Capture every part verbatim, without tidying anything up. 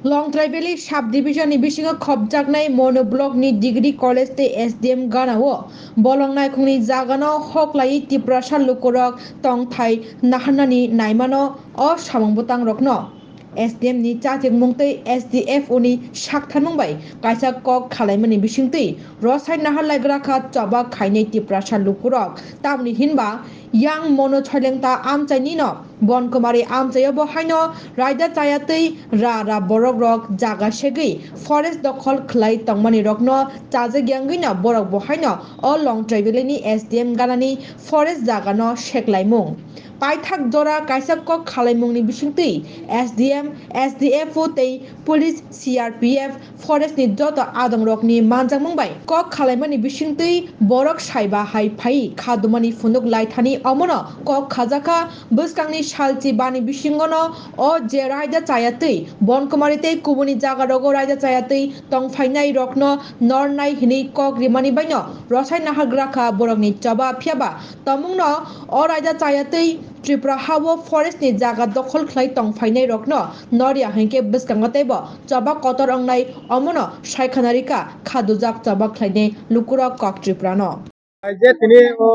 Longtrai Valley Sub Division ni bisingo khopjaknai Mono Block ni Degree College tei S D M gana o bolong naikhungni jaga no hoklaiwi Tiprasa lukurok tongthai naharnani naimano o samung bwtang rokno S D M ni chachikmung tei S D F O ni saktharmung bai kaisa kok khalaimani bisingtwi rosai nahar laigra kha choba khainai Tiprasa lukurok, tamni hinba yang Mono Soilengta amchaini no Bonkumari amchaio bo haino raida chaya twi ra ra borok rok jaga segwi forest dokhol khlai tongmani rokno chajak yangwi no borok bo haino o Longtrai Valley ni S D M ganani forest jaga no seklaimung. Paithak jora kaisa kok khalaimungni bisingtwi S D M, S D F O tei police, C R P F, forest ni joto adongrokni manjakmung bai kok khalaimani bisingtwi borok saiba hai phai khadumani phunuk laithani omono kok khajakha. Bwskangni salchi bani bisingono o je raida chaya twi Bonkumari tei kubuni jaga rogo raida chaya twi tongphainai rokno nornai hinwi kok rimani baino rosai nahargra kha borokni choba, phiyaba tomungno o raida chaya twi Tripura ha-o forest ni jaga dokhol khlai tongphainai rokno norya hinkhe bwskango teibo choba kotor wngnai, omono saikhanarika khadujak choba khlainai lukurok kok Tripura no. Hai je tini o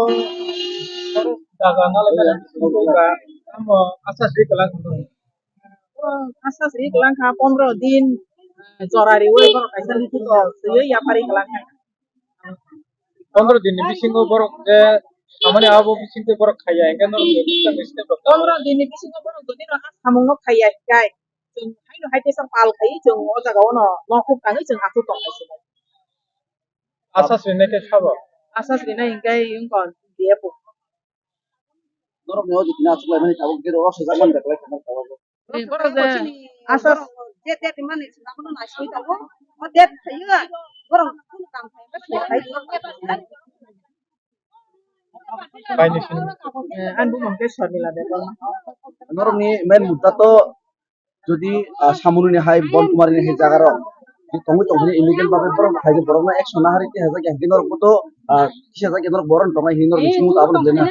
jaga nalai nalai tamo asa sri kalang. Asa sri kalang kha pondro din, eh, jora riwi borok kaisa likhito swiwi yapari kalang kha. Pondro din ni bisingo borok je samani abo bisingtwi borok khaiya, hingke norok je bisingtwi borok. Pondro din ni bisingo borok jodi no ha samung no khaiya hinkhe, chwng haino hai teisa pal khai chwng o jaga o no nokhuk tangwi chwng aswk tong lai se. Asa srinai khe sabo? Asa srinai hinkhe wngkha D F O. Norok ni o jikna aswk lai mani tabuk gero o sejak mani tabuk. Borok je asa je date mani swnam no naisingwi tongo. O date thaiyo borok phone kam khai. Kaini sini. Eh, ani bumung khe Sharmila Debbarma. Norok ni main mudda to jodi, ah, Samununi hai, Bonkumari ni hai jaga rok tongwi tongphani illegal babe borok hai borok no action nahari te hajak ya hingke norok boto, ah, kisa jak ya norok boron tongnai hini norok bisingo tabok dena.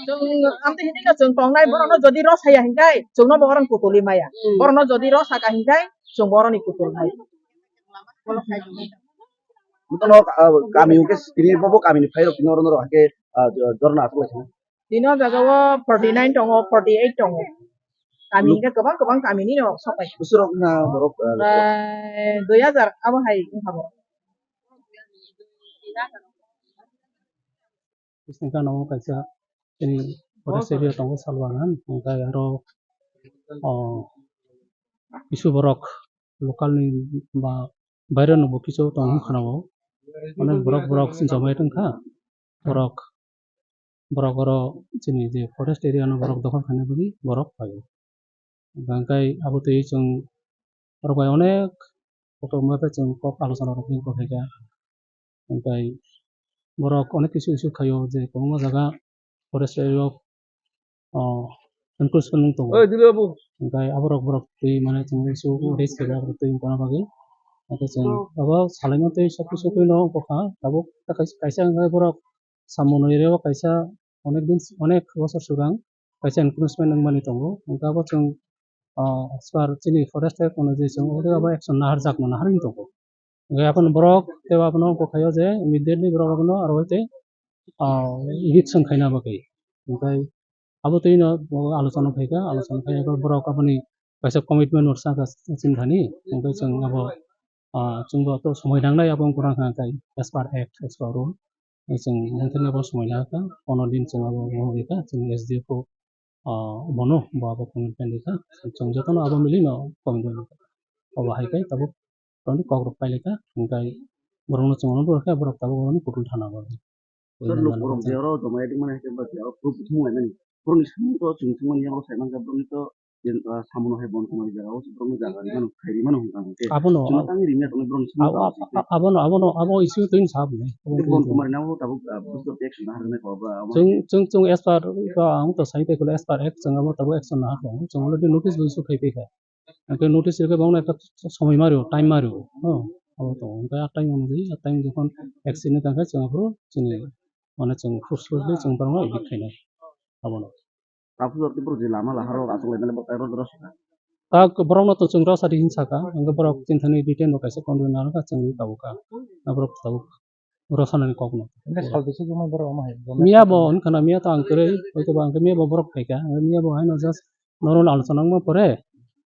Chwng amtwi hini no chwng tongnai borok no jodi rw saya hingkai chwng no borok kutuli maya. Hmm. Borok no jodi rw saka hingkai chwng borok ni kutul nai. Bono, ah, kami hingke tini bobo kami ni phai rok tini oro norok hake, ah, dorna aswk lai. Tini o jaga o forty nine tongo, forty eight tongo. Kami hingke kwbang kwbang kami ni no sok pai. Bwswk rok na borok, eh, prai dui hajar abo hai wngkha borok. Bising gana o kaisa tini forest area tongo Salwangan, hingke aro, oh, kisu borok local ni ba baire no bo kisu tong wngkha na o. Onek borok borok jomai tongkha. Borok, borok oro chini je forest area no borok dokhol khaina bagwi borok phaio. Hingkai abo twi chwng borok bai onek kotor ma khe chwng kok alochona rok kok khaikha. Hingkai borok onek kisu kisu khaio je kwbangma jaga forest area o, o, encroachment wng tongo. Oi, Dilo babu. Hingkai aborok borok twi mane chwng kisu raise khaikha borok twi wng tongna bagwi. Hingke chwng abo salaima twi sab kisu twi no wng kha tabuk kaisa hingkai borok Samung nwi rw kaisa onek din, onek bosor swkang kaisa encroachment wngmani tongo. Hwnkhe abo chwng, ah, as per chini forest act onujai chwng abo action naharjakma naharwi tongo. Hwnkhe abono borok tei abono wngkha khaio je immediately borok abono aro tei, ah, eviction khaina bagwi. Hwnkhe abo twi no alochona phaikha, alochona phai borok aboni kaisa commitment no sakha chini thani, hwnkhe chwng abo, ah, chwngbo to somoi nangnai abo wngkha kha as per act, as per rule. Chwng manthogo bo swmai nahakha, pono din chwng abo wngwi kha, chwng S D F O, ah, bono bo abo commitment rikha, chwng jotono abo milino commitment rikha. Obo hai khe tabuk tongdi kokrok pailai kha, hwnkhe borokno chwng ono rw khe borok tabuk oroni kutul thana o. Sir, lok borok je oro joma yadik mani hai khe ba je oro proof thumlaimani. Borokni samung to chwng thumani yang oro sai mankha borokni to Jen, ah, samono hai bon kumari jaga o borokni jaga rimano, khai rimano hwnka hwnkhe. Abono, chwng tangwi rimya tongo borokni samono abo, tangwi site. A-, abono, abono, abo issue twi sab ni. Abo twi bon kumari nabo tabuk, ah, busto tek sina harnai ko ba, abo chwng, hai chwng, chwng as per, ba, ang to sai tei as per act chwng abo tabuk action na ha tongo. Chwng already notice bo issue khai twi kha. Hwnkhe notice rwkhe bangno ekta somoi mario, time mario. No, abo tongo. Hwnkhe a time onujai, a time jokhon accident tangkhe chwng aphuru chini, mane chwng forcefully chwng borokno evict khainai. Abono. Tabuk jotoni borok je lama laharo achuk lai mani bo kairo doro saka. Tak borok no to chwng rw sadi hin saka, hwnkhe borok chini thani detail no kaisa konwi narwkha, chwngwi tabukha. Na borok tabuk rw sanani kok no. Hwnkhe sal bisi jumai borok omo hai, miya bo wngkha na, miya to ang kwrwi, hoito ba hwnkhe miya bo borok phaikha, hwnkhe miya bo haino just normal alochona wngma pore,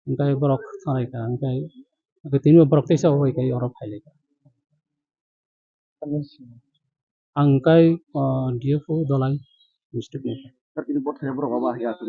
hwnkhe borok sanai kha, hwnkhe, hwnkhe tini bo borok teisa bo bai kha, oro phai lai kha. Ang kai, ah, D F O Dolai district ni. Sir, tini bo thai borok abo hai aswk.